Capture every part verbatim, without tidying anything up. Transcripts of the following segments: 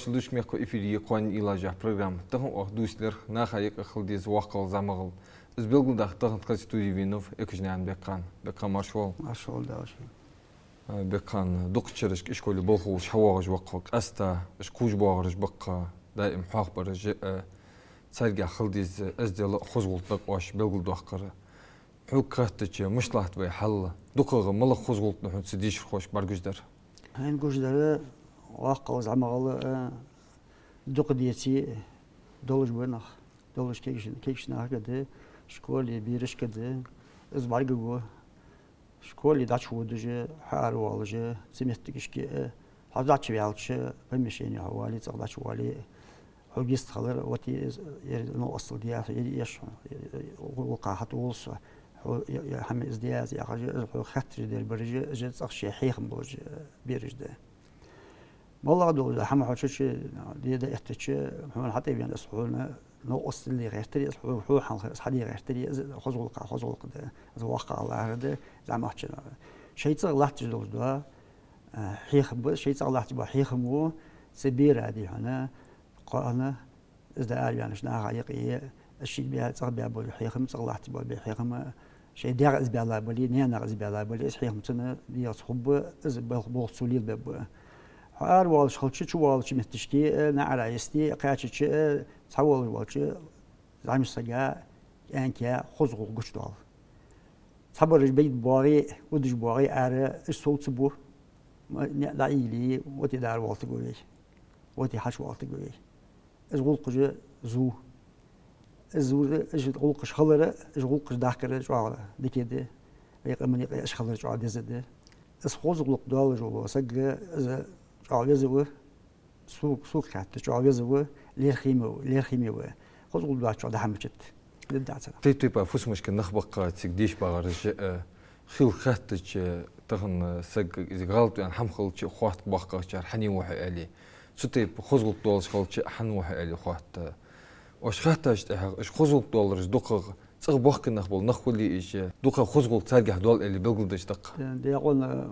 Душка мехкахой, эфире «Кхоана уйлаш» яха программа. Тахан оаха дувцаргда наха юкъе хила деза воккхагӀал, зӀамагӀал. Из белгалдаккха тахан тха студе венав Экажнаькъан Бекхан. Бекхан, марша вола. Марша вола, Дала шо. Э, Бекхан, дукхача шерашка ишколе болхлош хьавоагӀаш ва-кх хьо, къаьстта уж кхувш боагӀараш ба-кх, даим хьоахабараш а, царгахьа хила деза эздел а, хоза гӀулакх а оаш белгалдоаккхар. Хьога хаьттача, мишта латт вай хьал? ДукхагӀа малагӀа хоза гӀулакх да хьона цу дешархошка бӀаргагуш дар? Хьайна гуш дар, воккхагӀал, зӀамагӀал а, дукха деце а долаш ба нах. Долаш кегийча, кегийча нахага да, школе берашка да, из бӀаргаго. Школе дӀачуводаш а, хьааравоалаш а, цу моттигашка а, хьо дӀачуваьлча, помещене хьо вале, цӀагӀа дӀачувале, хьога йистхилар, вот из, ер новкъостал де, ер эш хьона, гӀулакха хьатӀавола со, хьо, е, е, хӀама из де аз яхаш, из хьога хаттараш дер бараш а, из цӀагӀа шоай хьехам болаш а бераш да. МоллагӀа долаш да хӀама хьо чу-чу де дӀаэттача, хьона хьатӀавена из хьона новкъостал де гӀертаре, из хьо, хьо хьалха из хьаде гӀертаре, из хоза гӀулакха хоза гӀулакх да, из воккхагӀа лархӀар да, зӀамагӀчоа. Шоай цӀагӀа латташ долаш да, а, хьехам ба, шоай цӀагӀа латташ ба хьехам ва, цу бера, дий хьона, кхоана, из дӀаараваьннача наха юкъе, из шийга бе-, цӀагӀа баь бола хьехам, цӀагӀа латташ бола бе-, хьехам, шоай даьх из баьлла бале, наьнах из баьлла бале, из хьехам цунна дегӀаца хургба, из балх-, болх цо лелабергба. Хьо аравоалаш хилча, чувоалача моттигашка а, наӀара йисте а, кхаьчача а, цхьавоалаш волча зӀамига сага, кӀаьнка хоза гӀулакх гучадоал. Цхьабараш бейт боагӀе, удаш боагӀе ара, уж сов ца бу, ма-, наӀ дӀаийле, вати дӀааравоалийтаргва вай, вати хьачувоалийтаргва вай. Из гӀулакхаш зу. Из зу, из гӀулакхаш хилар, из гӀулакхаш даккхар чӀоагӀа дика да. Вай къаман юкъе из хилар чӀоагӀа деза да. Из хоза гӀулакх долаш вола саг, из чӀоагӀа веза ва. Сога, сога хаьттача, чӀоагӀа веза ва, лерхӀаме ва, лерхӀаме ва. Хоза гӀулакх доацачоа дӀа-хьа ма чит. Дидда царна. Тайп-тайпара фусамашка нах ба-кх цига деша багӀараш а, хила хаьттача, тахан саг из гӀалат ваьнна хӀама хилча а хоатт боккхагӀчар, хьан ва хьо аьле. Цу тайпа хоза гӀулакх долаш хилча а, хьан ва хьо аьле хоатт. Оаш хаттача тӀехьагӀа, уж хоза гӀулакх долараш дукхагӀа цӀагӀа боккхий нах бола нах хуле, уж дукха хоза гӀулакх царгахьа доал аьле белгалдеш да-кх. Даькъон,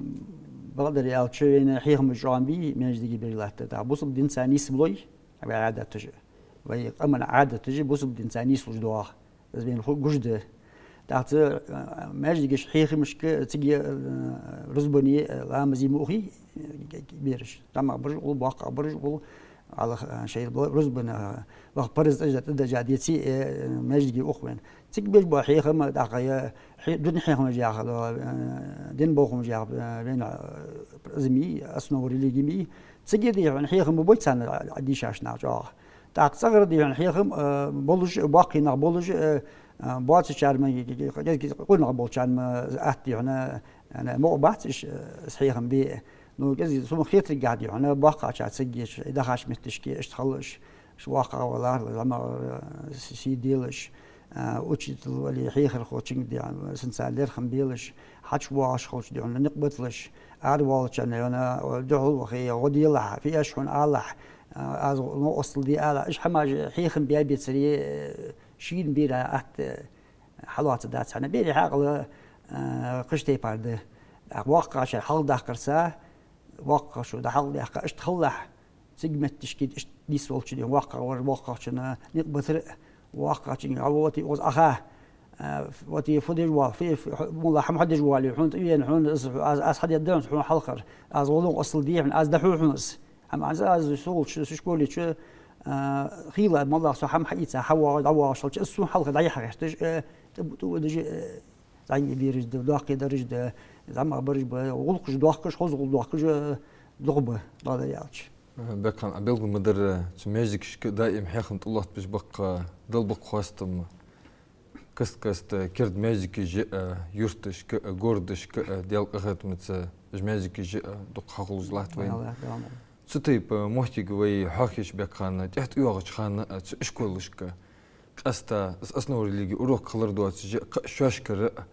бакъдар аьлча, вайна хьехамаш чӀоагӀа бий, маьждиге беш латта. ТӀаккха бусалба динца нийслой, вай Ӏадаташ а. Вай къаман Ӏадаташ а бусалба динца нийслуш доагӀа. Из вайна ху-, гуш да. ТӀаккха цу, а, маьждигаш хьехамашка цига, а, рузбане, а, ламазе ма ухий, а, бераш. ЗӀамагӀбараш а гӀолла, боккхагӀбараш а гӀолла, Аллах, а, шоай бла-, рузбане, а, ваха параз тӀадежа, тӀадежа деце, э, маьждиге ух вайна. Цига беш бола хьехам, тӀаккха, э, хье-, дин хьехамаш яха, э, дин бохамаш яха, э, вайна, э, из мий, основа религии мий. Цига, дий хьона, хьехам ма бой царна, а, дийшача наха чӀоагӀа. ТӀаккха цӀагӀара, дий хьона, хьехам, э, болаш, боккхий нах болаш, э, э, боацачарна, кӀезига къонах болчарна атта, дий хьона, э, мукъа бац уж, э, из хьехам бе. Ну, кӀезига сона хетаргахьа, дий хьона, боккхагӀчар цига еча, дахача моттигашка иштта хилалаш, уж воккхагӀвар лархӀалаш, зӀамагӀвар, э, с-, сий делаш, э, учитель вале, хьехархочунга, дий хьона, сенца лерхӀам белаш, хьачувоагӀаш хилча, дий хьона, никъ баталаш, аравоалачарна, дий хьона, духьал вахе, гӀо делахь, фу эш хьона алалахь, э, аз новкъостал де алалахь, уж хӀамаш хьехам баь бецаре, э, шийна бера атта, э, хьалоаца дац хьона. Берий хьаькъал, э, кхыча тайпара да. ТӀаккха воккхагӀчар хьалхадаккхарца, воккхагӀчо дӀахьалхадаьккха, иштта хилалахь, цига моттигашка иштта нийсволча, дий хьона, воккхагӀвар воккхагӀчунна никъ батар а, воккхагӀчунга гӀо вати укхаза Ӏаха, э, вати фу деш воал, фи-, фи-, хьо-, мулла хӀама хьадеш воале, хьона тӀавена, хьона из, аз, аз хьадергда хьона хьалхара, аз гӀо-новкъостал де хьона, аз дӀахьу хьона из. ХӀама аз, аз согӀулча, са школе чу, а, хийла, моллагӀа со хӀама хьаийца, хьавоагӀа, дӀавоагӀаш хилча, из сона хьалха дӀаяхьа гӀерташ, э, тӀа-, тӀа-, даже, э, зӀамига бераш да, доккхий дараш да, зӀамагӀбараш ба, гӀулакхаш доккхаш, хоза гӀулакх доккхаш, э, дукха ба, бакъдар аьлча. Бекхан, Ӏа белгал ма дарра, цу маьждигашка даим хьехам тӀалоаттабеш ба-кх, Дала ба-кх хоастам. Каст-каста керда маьждигаш а, юрташка а, городашка а, Даьла къахетамца уж маьждигаш а дукха хьахулаш латт вайна. Аллах, Дала. Цу тайпа моттиг вай хьоахаеш, Бекхан, тӀехьа тӀайоагӀача хана а цу ишколашка къаьстта из основа религии урок хилар доацаш а, кхы а шоашкара а,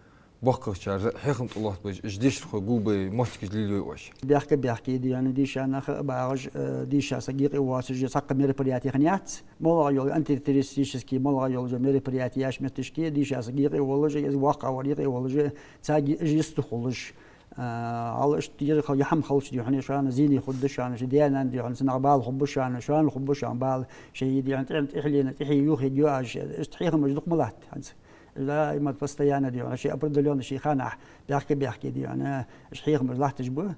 боккхагӀчара а хьехам тӀалоаттабеш, уж дешархой гулбе моттигаш лелайой оаш? Бехк-бехке, дий хьона, дийша нах а багӀаш, э, дийша саг юкъе воацаш а цхьаккха мероприяти хиннаяц. МоллагӀа йола антитеррористически, моллагӀа йола мероприятеш, моттигашка дийша саг юкъе волаш а, из воккхагӀвар юкъе волаш а, царга уж йистхулаш, А, хьал иштта ер хал-, яхьам халча дий хьона, шоана зене хургда шоана, шоай даь-нана дий хьона, цунах бала хургба шоана, шоана хургба шоана бала, шоай дий хьона тӀе-, тӀехьленна, тӀехье юхаергья оаш, иштта хьехамаш дукха ма латт хӀанз. Даиман постоянно дий хьона, шоай определённо шоай ханахь баьхка-баьхка дий хьона, иштта хьехамаш латташ ба.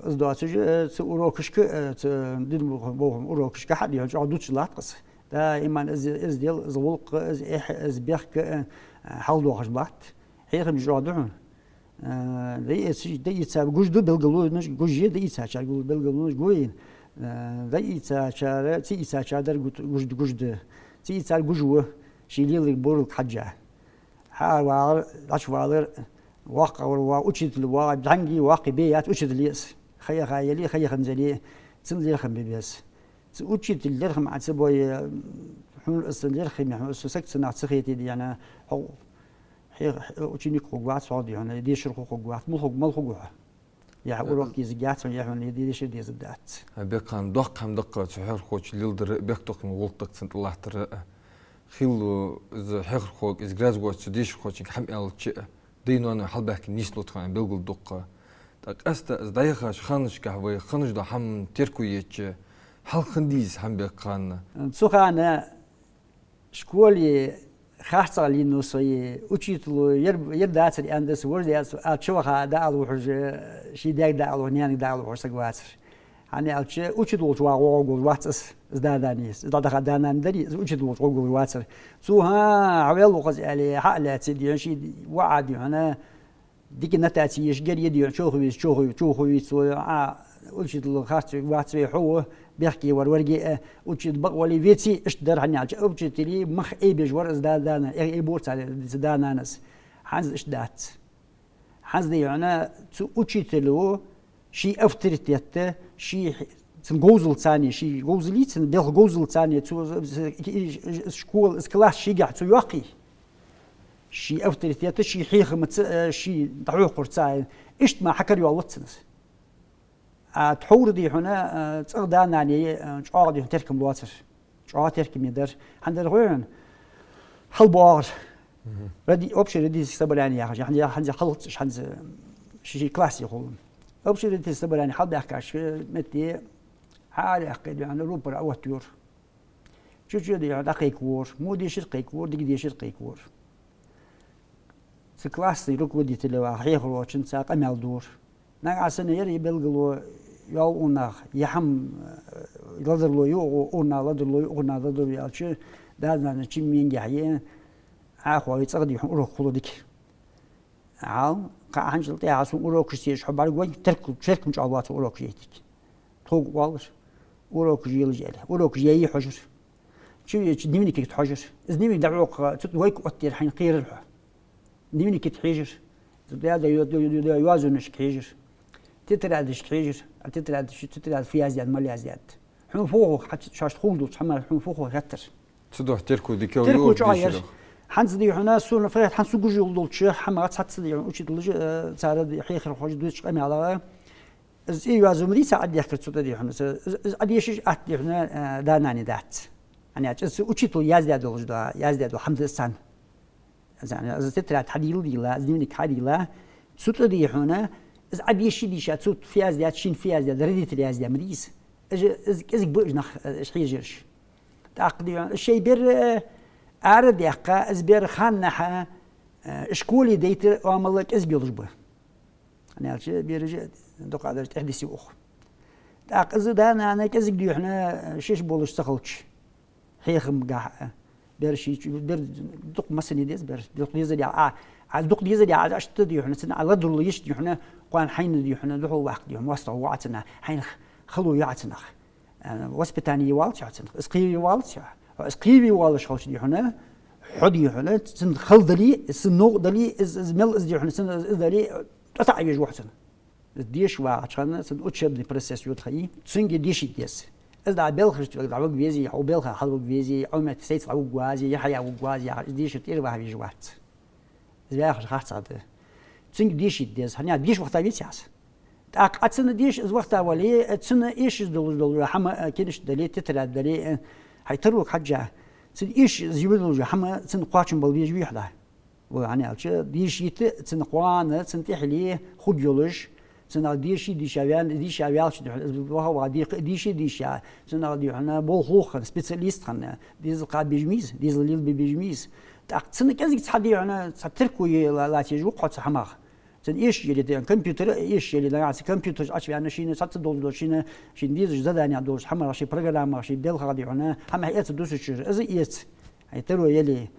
Из доацаш, э, цу урокашка, э, цу дин бохам урокашка хьа дий хьона, чӀоагӀа дувцаш латт-кх из. Даиман из, из дел, из гӀулакх, из эхь, из бехк, э, хьалдоахаш латт. Хьехамаш чӀоагӀа да хьона. Э, дӀаийца-, дӀаийца гуш да белгалонаш, гуш я, дӀаийцачар гу-, белгалонаш гу вайна. Э, дӀаийцачар, ца ийцачар дар гу-, гуш да, гуш да. Ца ийцар гуш ва, ший леларга, боралга хьежжа. Хьавалар, дӀачувалар, воккхагӀвар ва, учитель ва, дӀанги воккхий бе яц учитель из. Ха яха яле, ха яханза яле, цун лерхӀам бе беза. Цу учитель лерхӀам Ӏа ца бой, хьона из лерхӀаме, хьона из саг цунах ца хете дий хьона, хьо хье-, хье-, ученик хургвац хьо дий хьона, дешархо хургвац, мала хург-, мала хургва хьо. Е хьа урок езаргьяц хьона, е хьона дешар дезаргдац. Бекхан, доккха хӀама да-кх цу хьехархочун леладар а, бехктокхаме гӀулакх да-кх цун тӀалаттар а. Хилла из хьехархога, из грязь воацача дешархочунга хӀама аьлча а, даьй-ноаной хьалбаьхкар нийслу тхона белгалду-кх. ТӀаккха къаьстта из дӀаяхача ханашкахь вай хинна дола хӀама терко еча, хьалха хиннадий из хӀама, Бекхан? Цу хана школе харцахьа лийннав со, учитело ер, ер дацар аьнна да са, вож дац, а чуваха дӀаала вухьаш, ший даьга дӀаала вухьаш, наьнага дӀаала вухьаш саг вацар. ХӀана аьлча, учитель волча вагӀа гӀоргволаш вац из, из да-нана из. Из дӀадаха да-нана дарий, из учитель волча гӀоргволаш вацар. Цо: «ХӀа, хьавел ву-кх из», — аьле, хьа а лаьце дий хьона, ший воӀа дий хьона, дика нотаци еш гер я дий хьона, чохавийца, чохавий-, чохавийца, а, учитель харц вац вай, хьо ва, бехке вар варге а, учитель бакъ вале веце, иштта дар, хӀана аьлча, учителий мах айбеш вар из да-, да-нана, ай-, айбора цар да-нанас. ХӀанз иштта дац. ХӀанз дий хьона цу учитело ший авторитета, ший хь-, цун говзалца, ший говзалца, цун белха говзалца цу, из школа, из класс шийгахьа цо йоаккхе, ший авторитета, ший хьехамца, э, ший дӀахьокхарца, иштта мара хьакарайоалац цунна из. А тхьовра дий хьона, э, цӀагӀа да-нанеи, э, чӀоагӀа дий хьона теркам лоацар. ЧӀоагӀа теркаме дар. ХӀана дар хой хьона? ХьалбоагӀар. Роди-, общий родительский собрание яхаш. ХӀанз, хӀанз хьалхацаш, хӀанз ши-ши классе хул. Общий родительский собрание хьалбаьхкача метте хьадаьккхе дий хьона, рупор Ӏооттайора. Чу-чу дий хьона дӀакхайкавора. Во дешар кхайкавора, дика дешар кхайкавора. Цу классни руководитель ваха хьехархочунца къамаьл дора. Нагахь санна ер а белгало йоал укхунах, е хӀама, э, ладарло я укхунах, ладарло я укхунах, ладарло я аьлча, да-нана чим менгехь я, Ӏахо вай цӀагӀа дий хьона урок хулар дика. Хьал, кхы хӀанзчул тӀехьа сона урокаш ца еш хьо бӀаргагой, терк-, теркам чӀоагӀа лоац урокаш яйтарга. Тхога оалар, урокаш елаш аьле. Урокаш яьй хьожар. Чу, чу дневникага тӀа хьожар. Из дневник дӀахьокха, цу тӀа двойка оттаяр хьайна кхерар хьо. Дневникага тӀа хьежар. Даь-да йо-, йо-, йо-, йоазонашка хьежар. Тетрадашка хьежар. А тетрадаш, тетрадь фу яздаьд, мала яздаьд. Хьона фу хов, хьа ц-, шоашта ховш долча хӀамах хьона фу хов хеттар. Цудухьа терко дика я. Терко чӀоагӀа яр. ХӀанз дий хьона, сона фу хет, хӀанз со гуш йолча хӀамах цхьацца дий хьона учителаша, э, цар хьехархоша дувцача къамаьлах, из цӀи йоазув ма дий цар Ӏодехкар цу тӀа дий хьона, из, из Ӏодешаш атта дий хьона, э, да-нана дац. ХӀана аьлча, из учитело яздаь долаш да, яздаь дола хӀама да из царна. Из, из тетрадь хьадийла, дийла, из дневник хьадийла, цу тӀа дий хьона, из Ӏодеша, деша, цо фу яздаьд, шийна фу яздаьд, родитель яздаь ма дий из. Из, из кӀезига ба уж нах, э, уж хьежараш. ТӀаккха дий хьона, шоай бер, э, ара а даьккха, из бер ханнахьа, э, школе дайтар оамал кӀезига йолаш ба. ХӀана аьлча, бераш дукха а дараш тӀехдисий укх. ТӀаккха из да-нана кӀезига дий хьона, шоаш болаш ца хилча, хьехамгахьа, бер ший чу, бер дукха массане деза, бер дукха дезар я, а, а дукха дезар я, а, иштта дий хьона, цунна, а, ладувгӀа йиш дий хьона, кхоана хьайна дий хьона, духьал ваккха дий хьона, моастагӀа воагӀа цунах, хьайна хало йоагӀа цунах. Э, воспитание йоалац хьо цунах, из кхеве воалац хьо. Из кхеве воалаш хилча дий хьона, хьо дий хьона, цун хала дале, цун новкъа дале, из, из мел из дий хьона, цун из, из дале, тӀатаӀа веш ва хьо цунна. Деша вагӀача хана цун учебный процесс йодхаи, цунга дешийта деза. Из дӀа белхаш цӀагӀа дӀавига везе, хьо белха хьалвига везе, Ӏомаьттача сайца дӀавига вазе, е хьаяха вига вазе, яхаш, из дешар тӀера ваха везаш вац. Из ваьхар харцахьа да. Цунга дешийта деза, хӀана аьлча деша вахийта везац из. ТӀаккха Ӏа цунна деша из вахийта вале, цунна эшаш долаш дола хӀама, э, кинашка дале, тетрадь дале, э, хьай таро хьежжа, цунна эшаш из йолаш йола хӀама цунна кхоачам бала везаш вий хьо дӀа? Вай хӀана аьлча, дийшийта цун кхоана, цун тӀехьале хургйолаш, цунах дийша, дийша ваьн-, дийша ваьлча духьал, из ваха-ваха дийха, дийша, дийша, цунах духьал болх лохаш хинна, специалист хинна, дезал кхаба беза ма йий из, дезал лелабе беза ма йий из. ТӀаккха цунна кӀезига цхьа духьал, цхьа терко е ла-, латташ ва-кх хьо цу хӀамах. Цун эшаш яле, компьютер эшаш яле, нагахьа цу компьютер чу Ӏочувена, шийна цхьацца долаш дола, шийна, шийна дезаш задани долаш, хӀамах, ший программах, ший белхах духьал, хӀама эца дусачура, из эца. Хьай таро яле.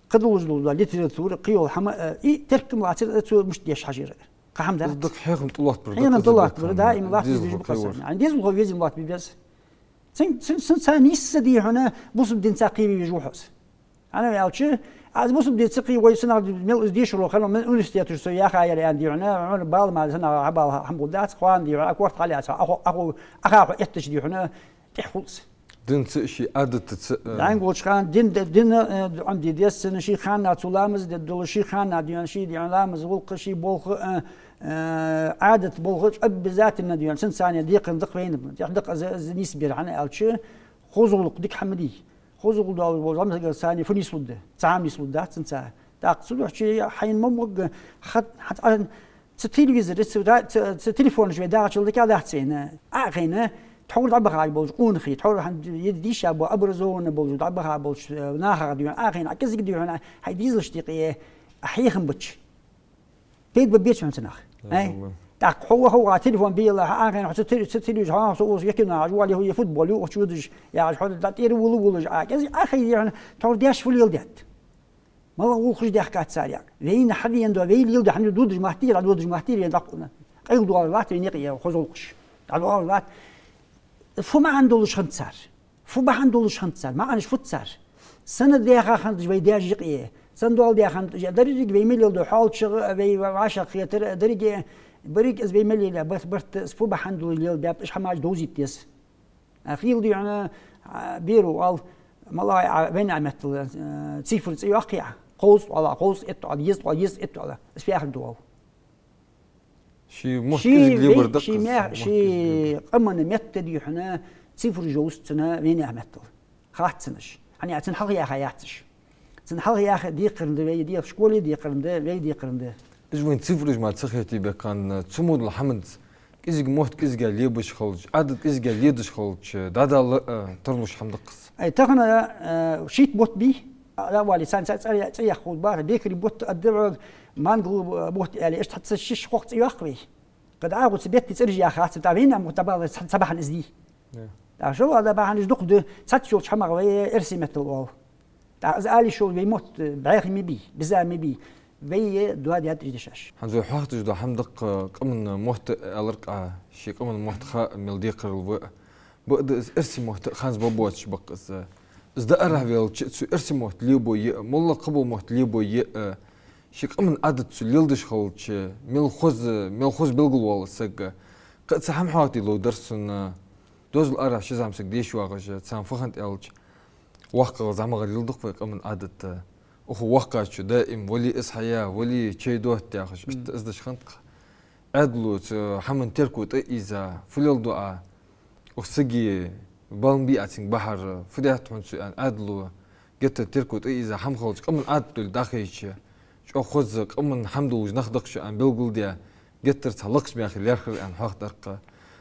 Кхы долаш дола литература, кхыйола хӀама, э, и теркам лацар, э, цо мишта деш хьажар. Кхы хӀама дац. Из дукха хьехам тӀалоттабар, хӀана дукха тӀалаттабар, даим латташ дезалхо беза кхы вар. Дезалхо везаш латташ беза. Цун, цун, цун цхьа нийсса духьал, бусалба динца кхийна везаш ва хьо. ХӀана аьлча, аз бусалба динца кхийна вай санна мел из дешаро хинна, мел университеташ со яхаяр аьнна духьал, хьона бала ма санна, хьа бала хӀама гӀо дац, кхоана духьал, а корта хьалаьца, а хо-, а хо-, а ха хьо эттача духьал, тӀехьа хул из. Динца а, ший Ӏадатаца а. ДӀаьнгоча хана дин, дин, э, Ӏомаде деза цунна, ший хана цо ламаз деш дола, ший хана духьал, ший духьал ламаз, гӀулакх, ший болх, э, э, Ӏадат болхаш обязательно духьал, цунца цхьана декхар да-кх вайна, тӀехьа да-кх из, из нийсбер, хӀана аьлча, хоза гӀулакх дика хӀама дий. Хоза гӀулакх долаш бола зӀамсагага цхьана фу нийслургда, цхьа хӀама нийслургдац цунца. ТӀаккха цудухьа хьайна ма могга хат-, хьат-, Цу телевизора, цу ра-, цу, цу телефона чу вай дагӀачул дика дац вайна. Ӏохайна, тхьовра дӀабаха болча къонахий, тхьовра хьан ди-, дийша бола, образованни болча, дӀабаха болча, э, нахах духьал, Ӏохайна, Ӏа кӀезига духьал, хьай дезалашта юкъе хьехам бича, пайда бе беза хьона цунах. Ай? ТӀаккха хьо ваха-ваха телефон бе йилла, хьа Ӏохайна, хьо цу теле-, цу телевизора, хьо со ус якина, хьо вали, хьо е футбол ю, хьо чудаш, яхаш, хьо дӀатӀера вула вулаш, Ӏа кӀезига Ӏохайна, тхьовра деш фу леладаьд. МалагӀа гӀулакхаш даьхкад цар яхаш. Вайна хьадена дола, вай леладаь хӀама додаш ма дий, дӀадодаш ма дий, вайна дӀакхувна. Къайла доаллаш латт вайна юкъе хоза гӀулакхаш. ДӀадоаллаш латт. Фу маӀан долаш хиннад цар? Фу бахьан долаш хиннад цар? МаӀанаш фуд цар? Сенна даьха хиннад вай даьша юкъе? Сенна дола даьха хиннад? Деррига вай мел леладу хьоалчагӀа, вай вӀашагӀкхетар, деррига, беррига из вай мел леладу барт, барт, из фу бахьан долаш лелабаьб, уж хӀамаш довзийта деза. А, хийла духьал, а, беро оал, малагӀа а вайна а меттала, а, цифра цӀи йоаккхий Ӏа. Кховзткъа оал, кховзткъеи итт оал, езткъа оал, езткъеи итт оал. Из фу яхилга да оал? Ший мотт кӀезига лебар да-кх из, ший мотт кӀезига лебар. Къаман метта духьал цифра йовз цунна вайна а меттала. Хац цунна уж. ХӀана аьлча цунна хьалха яха яц уж. Цунна хьалха яха декхар да вай, декхар, школе декхар да, вай декхар да. Уж вайна цифраш мара ца хете, бекхан, цу мо дола хӀаманца кӀезига мотт кӀезига лебаш хилча, Ӏадат кӀезига ледаш хилча, дӀадала а тарлуш хӀама да-кх из. Ай, тахан, э, шийтта бутт бий, а, вали, царна цӀи, цӀи, цӀи яхха хул бара, бекари бутт а да, мангал бутт аьле, иштта хьаца шиш-кхоъ цӀи йоаккх вай. Кхы дӀагӀо цу бетта цӀераш яхац, тӀа вайна а мотт дӀабалар ца, ца бахьан из дий. Е. ТӀаккха шоллагӀа да бахьанаш дукха да, цхьацца йолча хӀамах вай эрсий меттала оал. ТӀаккха из ала йиш йола вай мотт бӀаьхий ма бий, биза ма бий. Вай доадаьд уж дешаш. ХӀанз вай хьоахадеш дола хӀама да-кх къаман мотт, аьлар-кх Ӏа, ший къаман мотт ха мел декхарийла ва. Бакъда из эрсий мотт ханз бабоацаш ба-кх из. Из дӀаарахьа ваьлча, цу эрсий мотт лебой я, моллагӀа кхыбола мотт лебой я, ший къаман Ӏадат цо леладеш хилча, мел хоза, мел хоза белгалвоал из саг. Кхы а цхьа хӀама хьоахаде ловра сона, дозал арахьа ши зӀамсаг деша вагӀаш, царна фу хиннад аьлча, воккхагӀа, зӀамагӀа леладу-кх вай къаман Ӏадат. Укх воккхачо даим вале из хьая, вале чай дотта яхаш, иштта из деш хиннад-кх. Ӏаьдало цу хӀаман терко тӀаийза, фу леладу Ӏа? Укх сага бала ма бий Ӏа цунга бахьар, фу даьд хьона цо аьнна, Ӏаьдало геттара терко тӀаийза, хӀама хилча, къаман Ӏадат долга дӀахайча, чӀоагӀа хоза къаман хӀама долаш нах да-кх шо аьнна белгалдаь, геттара цхьа лакхача мехе лаьрхӀар аьнна хьоахадаьд-кх.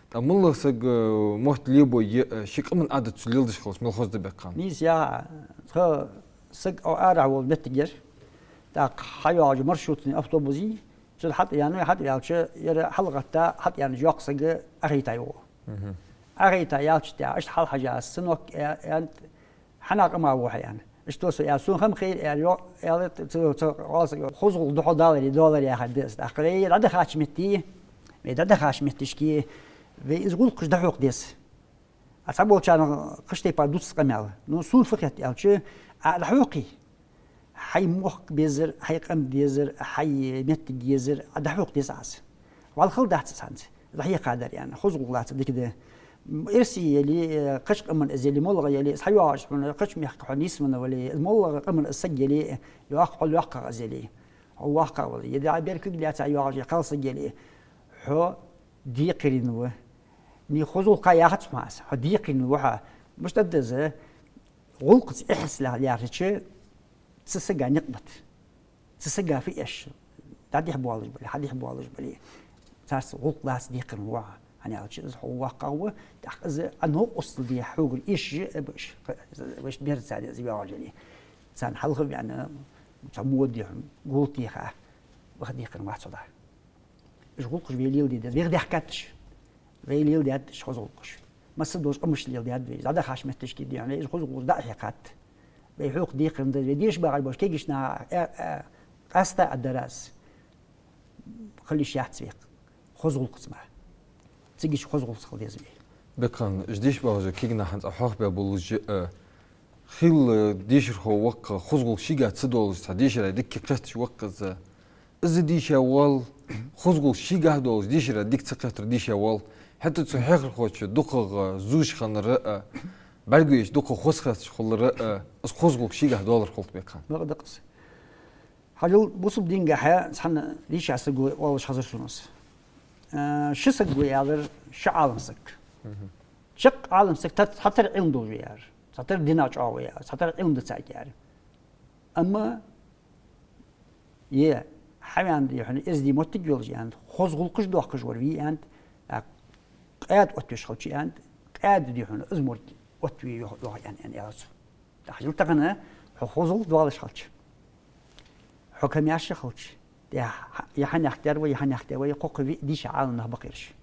ТӀаккха моллагӀа саг, э, мотт лебой я, э, ший къаман Ӏадат цо леладеш хилча, мел хоза да, бекхан. Нийса яхар, тха саг, о, арахьа вола моттиг яр. ТӀаккха хьайоагӀаш маршрутни автобус я, цул хьатӀаваьннав, хьатӀаваьлча, ер хьалгӀатта, хьатӀаваьнна йоккха саг Ӏохайта йоагӀа. Мгм. Ӏохайта ялча тӀехьа, иштта хьалхьежа, сынок, э, э, хьанна къаман ва хьо, аьнна. Иштта со, аьнна, сона хӀама хайра, аьнна, йо-, аьнна, цу, цу гӀалсага, хоза гӀулакх да хьо даларе, даларе яхар да из. ТӀаккха вай дӀадахача метте, вай дӀадахача метташка, вай из гӀулакхаш дӀахьокха деза. А цхьаболчарна кхыча тайпара дувц къамаьл. Ну, сона фу хет аьлча, Ӏа дӀахьокхе, хьай мохк безар, хьай къам дезар, хьай моттиг езар, Ӏа дӀахьокха деза Ӏа из. Валхал дац из хӀанз. ДӀахьекхадар, аьнна, хоза гӀулакх лаца дика да. Эрсий яле, э, кхыча къаман из яле, моллагӀа яле, из хьайоагӀаш хьона, кхыча мехка хьо нийсвенна вале, моллагӀа къаман из саг яле, йоккха хьо лоаккхагӀа из яле. Хьо воккхагӀа вале, е дӀа бер кулг лаьца йоагӀаш, е кхалсаг яле, хьо декхарийна ва. Ни хоза гӀулакх яхац хьона аз, хьо декхарийна ва хьо. Мишта да из, гӀулакхаца эхь ца лаьрхӀача, цу сага никъ бат. Цу сага фу эш, дӀадехьа боалаш бале, хьадехьа боалаш бале, царца гӀулакх лаца декхарийла ва хьо. ХӀана аьлча из хьо воккхагӀа ва, тӀаккха из а новкъостал де хьогара эшаш а, вайша берзаца из йоагӀаш яле. Царна хьалха а ваьнна, цхьа мо дехьа, гул теха, ваха декхарийла вац хьо дӀа. Уж гӀулакхаш вай леладе деза, вайх даьхкад уж. Вай леладаьд уж хоза гӀулакхаш. Массадолча къамашта леладаьд вай. ЗӀамига хьаьша метташка дехьа, вай уж хоза гӀулакхаш дӀа а хьекхад. Вай хьокха декхарийла деза, вай деша багӀаш болча кагийча наха, э, э, къаьста а дар аз. Хила йиш яц вайх хоза гӀулакхаца мара. Цига уж хоза гӀулакхаца хила деза вай. Бекхан, уж деша багӀача кагий нах хӀанз а хьоахабаь болаш а, хила дешархо ва-кх, хоза гӀулакх шийгахьа ца долаш, цхьа дешара дика кхеташ ва-кх из. Из дийша воал, хоза гӀулакх шийгахьа долаш, дешара дика ца кхетар дийша воал, хӀаьта цу хьехархочо дукхагӀа зувш хиннар а, бӀаргавайча дукха хоза хеташ хулар а, из хоза гӀулакх шийгахьа долар хул-кх, Бекхан. Бакъда-кх из. Хьажал, бусалба динагахьа цхьан дийша саго оалаш хазар сона из. Э, ши саг ва аьлар, ши Ӏалам саг. Мгм. Чакх Ӏалам саг цхьатарра Ӏилма долаш ва аьлар, цхьатарра динах чӀоагӀа ва аьлар, цхьатарра Ӏилма да царга аьлар. Амма е хьаваьнна, дий хьона, эздий моттиг йолаш, аьннад, хоза гӀулакхаш доаккхаш вар вий, аьннад, тӀаккха къаьда оттавеш хилча, аьннад, къаьда, дий хьона, из морг оттаве йоах, йоах, аьнна, аьнна аьлар цо. ТӀаккха хьажал тахан, хьо хоза гӀулакх доалаш хилча, хьо камаьрша хилча, е хьа-, е хьанехк тӀера ва, е хьанехк тӀера ва, е кхоккха виъ дийша Ӏалам нах ба-кх ераш.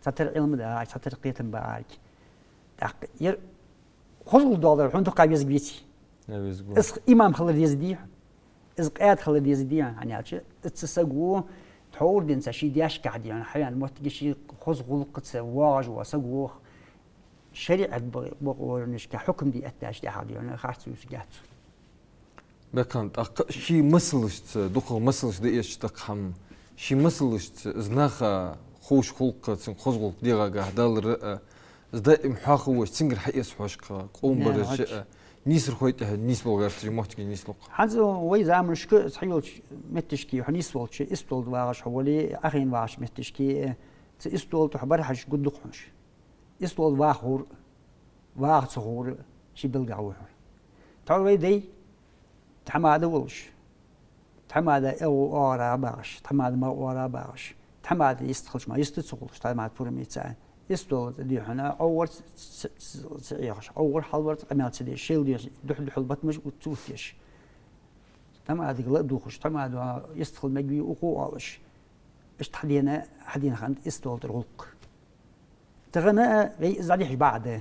Цхьатарра Ӏилма да, цхьатарра кхетам ба. ТӀаккха ер хоза гӀулакх доалар хьона дукха веза веций? Э, веза ва. Из имам хилар деза дий хьона? Из къаьда хилар деза дий хьона? ХӀана аьлча, из цу саго тхьовра денз ший даьшкахьа, дий хьона, хьаваьнна моттигашка, хоза гӀулакхаца воагӀаш вола саг ва-кх, шариӀата бакъ-, бакъонашка хьукам де эттача тӀехьагӀа, дий хьона, харцо юсаргьяц цо. Бекхан, тӀаккха ший масалашца, дукхагӀа масалаш да эшаш тӀаккха хӀама, ший масалашца из наха ховш хул-кх, цунга хоза гӀулакх дегӀагахьа далар а, из даим хьоахавеш, цунгара хьаэца хьожаш-кх къаман бараш а, нийсархой тӀехьа нийсбала гӀерташ, моттиге нийслу-кх. ХӀанз вай заманашка цхьайолча метташка хьо нийсволча, истола тӀа вагӀаш хьо вале, Ӏохайна вагӀача метташка, цу истола тӀа хьо бархьаш гургда-кх хьона уж. Истола тӀа ваха ховр, ваха ца ховр ший белгалдаь ва хьона. Тхьовра вай дай тхьамада волаш, тхьамада эгӀо оагӀора багӀаш, тхьамада магӀа оагӀора багӀаш, тхьамада йист хилча мара йист ца хулаш, тхьамада пурам ийца, истола тӀа, дий хьона, Ӏовар ца, ца, ца, ца Ӏехаш, Ӏовар хьалвар къамаьл ца деш, шоайла деш, духьал-духьал батамаш ца оттадеш, тхьамадага ла а дувгӀаш, тхьамада йист хила мегий укхо оалаш, иштта хьадена, хьадена хиннад истола тӀара гӀулакх. Тахан а вай из дӀадехьаш бакъахьа да.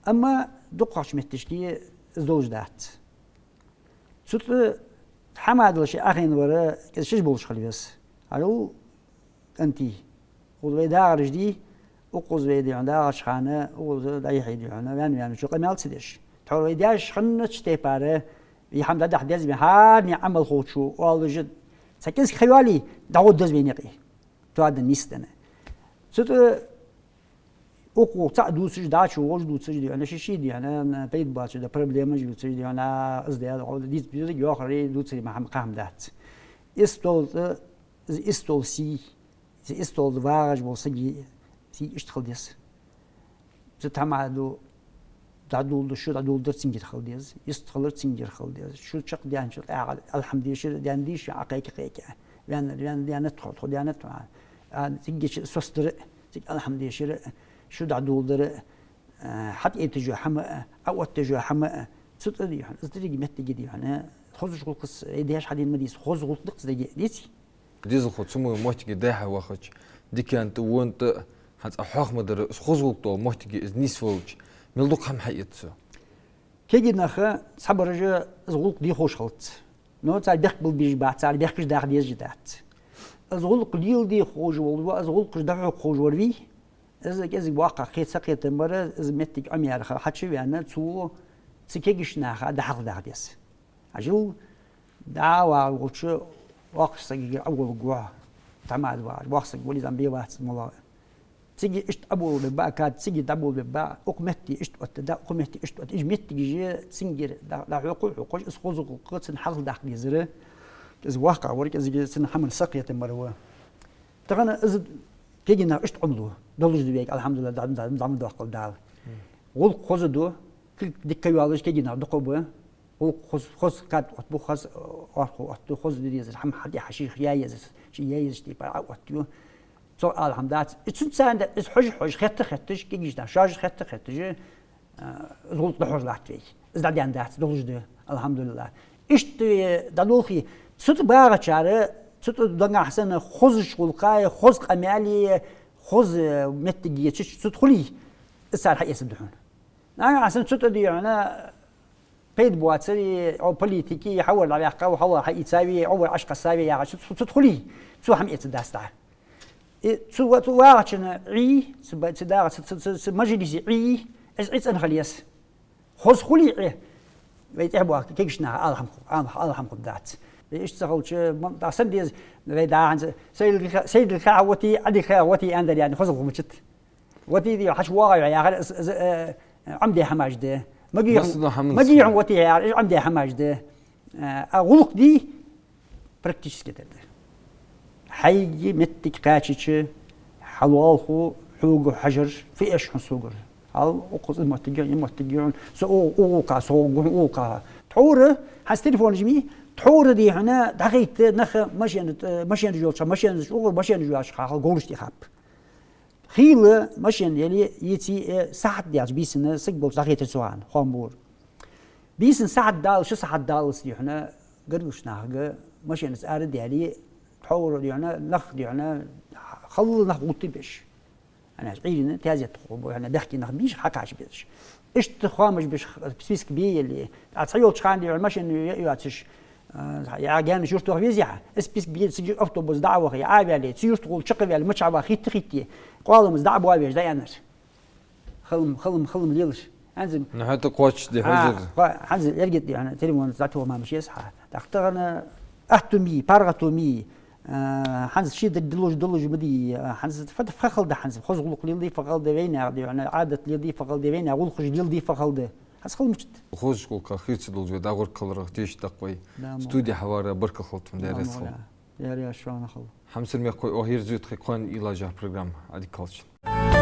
Амма дукхагӀча метташка из долаш дац. Цу тӀа тхьамадал ший Ӏохайна вар кӀезига шоаш болаш хила веза. Хьажал, кӀантий, укхаза вай дагӀараш дий, укхаза вай, дий хьона, дагӀача хана, укхаза дӀаяхье, дий хьона, ваьнна-ваьнначоа къамаьл ца деш. Тхьовра вай даьшта хиннача тайпара, вай хӀама дӀадахьа деза, вай хӀаране Ӏамал хилча оалаш а, цхьа кӀезига ха йоале, дӀагӀоргда из вайна юкъе. Тоадан, нийсденна. Цу тӀа укхо цхьа дувцаш, дӀачувоагӀаш дувцаш, дий хьона, ший-ший, дий хьона, пайда боацаш да, проблемаш ювцаш, дий хьона, из да, дийца беза йоахараш дувцаре мара хӀама, кхы хӀама дац. Истола тӀа, из истола сий, из истола тӀа вагӀаш вола сага сий иштта хила деза. Цу тхьамада дӀадоладу, шу дӀадоладар цунгара хила деза, йист хилар цунгара хила деза. Шу чакхдаьнначул тӀехьагӀа алхьамдешар, даьнна дийша, Ӏа кхайка-кхайка. Ваьннар ваьнна, даьннад тхо, тхо даьннад тхо. А, цигача состара, цига алхьамдешара, шу дӀадоладара, а, хьатӀаэттача хӀама а, Ӏооттача хӀама а, цу тӀа, дий хьона, из деррига моттиге, дий хьона, хозача гӀулакхаца, э, даьша хьадена ма дий из, хоза гӀулакх да-кх из деррига, деций? Дезалхо, цу мо моттиге дӀа-хьа вахача, дикан тӀа, вон тӀа, хӀанз Ӏа хьоахабаьбар, из хоза гӀулакх дола моттиге из нийсвелча, мел дукха хӀама хьаэц цо? Кагий нах цхьабараш из гӀулакх де ховш хилац. Но цар бехк бала безаш бац, цар бехкаш даха дезаш дац. Из гӀулакх леладе ховш вола, из гӀулакхаш дӀахьокха ховш вар вий, из кӀезига воккхагӀа кхета, ца кхетам бар, из моттиг Ӏомаяьр хилча, хьачувена, цо цу кагийча наха дӀахьалхадаха деза. Хьажал, дӀа а вагӀаш волча воккхача сагагара Ӏовоаларгва хьо, тхьамада вагӀаш, воккха саг вале, зӀамига бе вац из моллагӀа. Цига иштта Ӏоболабергба, кад цига дӀаболабергба, укх метте иштта оттаргда, укх метте иштта оттаргда. Уж моттигаш цунгара дӀа-, дӀахьокха а хьокхаш, из хоза гӀулакх цунна хьалхадаккха дезар, из воккхагӀа вар, кӀезига цун хӀаман са кхетам бар ва. Тахан из кагий нах иштта Ӏомалу, долаш да вайга, алхьамдулиллахӀ, дӀа-, дӀа-, дӀа ма доаккхалда Дала. ГӀулакх хоза ду, кулг дика йоалаш кагий нах дукха ба. Гӏулакх хоза, хоза кад оттабу, хоза, э, орхо оттаду, хоза де дезар, хӏама хьатӏа хьаших я езар, ши я езар, тӏе пара оттаю. Цо ала хӏама дац. И цунца царна из хьожа, хьожа, хетта, хетташ, кӏезига шоаш хетта, хетташ, э, из гӏулакх дӏахьош латт вай. Из дӏадаьнна дац, долаш да, алхьамдулиллахӏ. Иштта, э, дӏадолхе, цу тӏа багӏачар, цу тӏа дагахь санна хозача гӏулакхеи, хоза къамаьлеи, хоза моттиге еча, цу тӏа хуле, из цар хьаэцаргда хьона. Нагахь санна цу тӏа, дий хьона, пайда боацари, о, политики, хьавар дӏаваьккхав, хьавар хьаийцавий, о, вар ӏаш кхоссавий яхаш, цу, цу, цу тӏа хуле, цо хӏама эцаргдац дӏа. И цу, цу вагӏачун ӏий, цу ба-, цу дагӏа, цу, цу, цу, цу мажлисе ӏий, из ӏий цӏена хила еза. Хоза хуле ӏий, вай тӏехьа боагӏа кегийча наха ала хӏама ху-, ала, ала хӏама хургдац. Вай иштта ца хилча, ма-, дӏа сен деза, вай дӏа хӏанз, сайдилха, сайдилха воти, ӏадилха воти аьннадар яьнна, хозал хӏумачат. Воти, дий, хьачу воагӏа яхар, из, из, э, ӏомадаь хӏамаш да. Маги хьун, маги хьун воти яхар, из ӏомадаь хӏамаш да. Э, а гӏулакх, дий, практически дар да. Хьайга моттиг кхаьчача, хьалоалахо, хьога хьажар, фу эш хьона согара. Хьал укхаза из моттиг я, из моттиг я хьона, со у-, у гӏулакха, со гу-, у гӏулакха. Тхьовра, хӏанз телефонаш ма йий, тхьовра, дий хьона, дӏахайтта нах машен, э, машенаш йолча, машенаш, угӏур машенаш йолча хьахьал говраш тӏехьа хаппа. Хийла машен яле, йици, э, сахьат даьлча бийсанна саг болча дӏахайтар цу хана, хоам бора. Бийсанна сахьат даллалца, ши сахьат даллалца, дий хьона, гаргарча нахага машенаца ара а даьле, тхьовра, дий хьона, нах, дий хьона, халла нах гӏоттабеш. Хӏана аьлча, ӏуйрийна таьзет хургба, хӏана бехке нах бийша хьакхача безаш. Иштта хоамаш беш список бе яле, а цхьайолча хана, дий хьона, машен я а йоацаш, а, я гаьнаш юртах везехьа, из список бе яле, цига автобус дӏа а вахе, ӏа а ваьле, цу юртагӏолла чакхваьле, мичахьа ва хетта-хетте, къоаламца дӏа а боавеш дӏааьннар. Хала-м, хала-м, хала-м лелаш. Хӏанз-м, ну, хӏаьта кхоачашде, а, хьожар. Кхо-, хӏанз эргит, дий хьона, телефонца дӏатоха ма мишес хьа. Тӏаккха тахан аьттув ма йий, паргӏато ма йий, а, хӏанз ши дар долаш, долаш ма дий, а, хӏанз фа-, фа хала да хӏанз, хоза гӏулакх леладе фа хала да вайнаьха, дий хьона, ӏадат леладе фа хала да вайнаьха, гӏулакхаш леладе фа хала да. Хӏанз хала мичад. Хозача гӏулакха хийца долаш вай дӏагӏоргхиларах тешаш да-кх вай. Да, студи хьавара баркал хилда хьона, Даьла раьза хилва. Даьла раьза хилва. Хьамсара мехкахой, оаха ерзаю тха кхоана уйла еш йола программа, Ӏадика хилда шун.